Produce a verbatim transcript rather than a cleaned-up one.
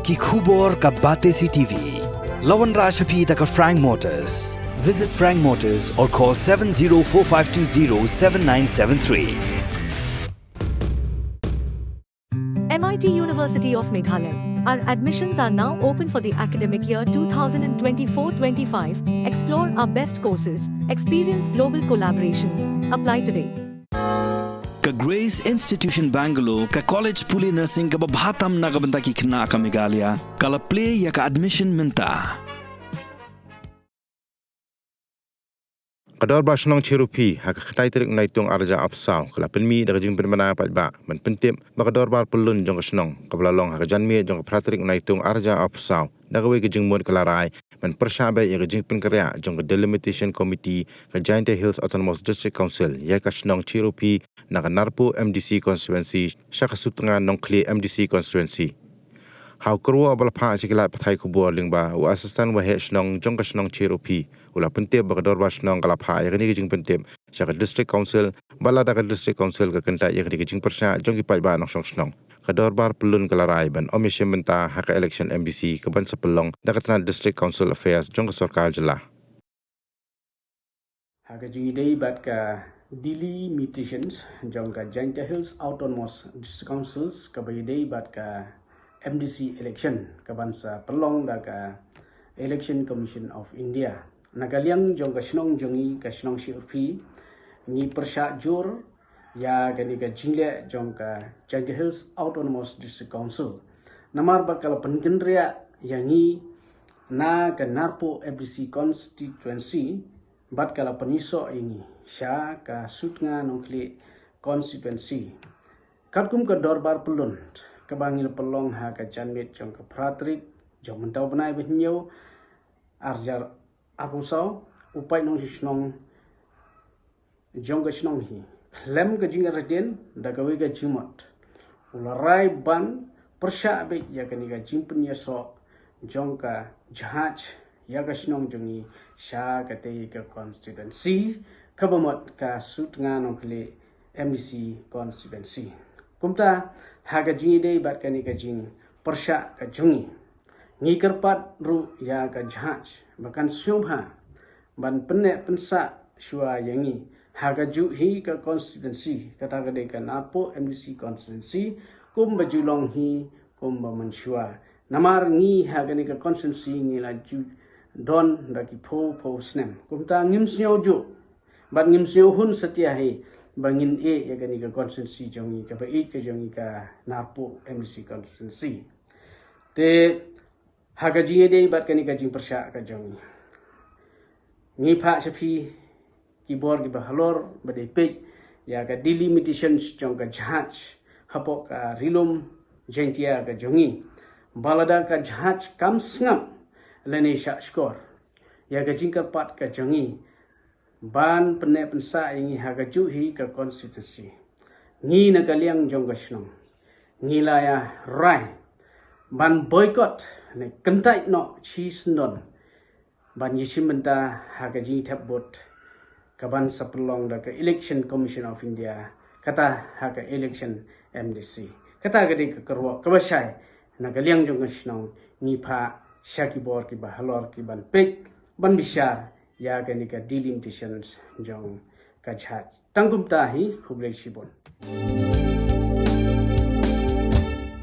Ki khubor ka Batesi T V. La wanrah sha phi da ka Frank Motors. Visit Frank Motors or call seven zero four five two zero seven nine seven three. M I T University of Meghalaya. Our admissions are now open for the academic year two thousand twenty-four twenty-five. Explore our best courses, experience global collaborations. Apply today. Ka Grace Institution Bangalore, ka college pule nursing kaba bha tam na ka bynta ki khynnah ka Meghalaya, ka la plie ïa ka admission mynta. Ka Dorbar Shnong Chiruphi ha ka khyndai tarik Naitung arhajar arphew saw ka la pynmih da ka jingpynbna paidbah ban pyntip ba ka Dorbar Pyllun jong ka shnong kaba la long ha ka janmiet jong ka phra tarik Naitung arhajar arphew saw da kawei ka jingmut ka la rai ban pyrshah beit ïa ka jingpynkynriah jong ka Delimitation Committee ka Jaintia Hills Autonomous District Council ïa ka shnong Chiruphi na ka Narpuh M D C Constituency sha ka Sutnga Nongkhlieh M D C Constituency. Ha u kyrwoh ba la phah sha ki lad pathai khubor lyngba u Assistant Waheh Shnong jong ka shnong Chiruphi u la pyntip ba ka Dorbar Shnong ka la phah ïa kane ka jingpyntip sha ka District Council bad lada ka District Council ka kyntait ïa kane ka jingpyrshah jong ki paidbah nongshong shnong, ka Dorbar Pyllun ka la rai ban ym ïashim bynta ha ka election M D C ka ban sa pynlong da ka tnat District Council Affairs jong ka sorkar jylla. Ha ka jingïadei bad ka delimitations jong ka Jaintia Hills Autonomous District Councils kaba ïadei bad ka M D C election ka ban sa pynlong da ka Election Commission of India. Na ka liang jong ka shnong jong ngi ka shnong Chiruphi ngi pyrshah jur ïa kane ka jingleh jong ka Jaintia Hills Autonomous District Council. Namar ba ka la pynkynriah ïa ngi na ka Narpuh M D C Constituency bad ka la pynïasoh ïa ngi sha ka Sutnga Nongkhlieh Constituency. Katkum ka Dorbar Pyllun kaba ngi la pynlong ha ka janmiet jong ka phra tarik jong mynta u bnai ba hynñiew arhajar arphew saw, u paid nongshong shnong jong ka shnong hi khlem ka jingïaradien da kawei ka jingmut u la rai ban pyrshah beit ïa kane ka jingpynïasoh jong ka jahaj ïa ka shnong jong ngi sha katei ka constituency kaba mut ka Sutnga Nongkhlieh M D C Constituency. Kumta ha ka jingïadei bad kane ka jingpyrshah ka jong ngi, ngi kyrpad ruh ïa ka jahaj ba kan sngewbha ban pynneh pynsah shuwa ïa ngi ha kajuh hi ka constituency, kata ka dei ka Narpuh M D C Constituency, kumba ju long hi kumba mynshuwa. Namar ngi ha kane ka constituency ngi la ju don da ki phew phew snem. Kumta ngim sngew juh bad ngim sngew hun satia hi ba ngin ïeh ïa kane ka constituency jong ngi, kaba ïeit ka jong ngi ka Narpuh M D C Constituency. Te ha ka jingïadei bad kane ka jingpyrshah ka jong ngi, ngi phah sha phi ki bor kiba halor ba dei peit ïa ka delimitations jong ka jahaj hapoh ka Ri Lum Jaintia ka jong ngi. Ba lada ka jahaj kam sngap lane shah shkor ïa ka jingkyrpad ka jong ngi ban pynneh pynsah ïa ngi ha kajuh hi ka constituency, ngi na ka liang jong ka shnong ngi la ïa rai ban boycott ne kyntait noh shisyndon ban ïashim bynta ha ka jingthep vote ka ban sa pynlong da ka Election Commission of India, kata ha ka election M D C. Kata ka dei ka kyrwoh kaba shai na ka liang jong ka shnong ngi phah sha ki bor kiba halor ki ban peit ban bishar ïa kane ka delimitations jong ka jahaj. Tang kumta hi, khublei shibun.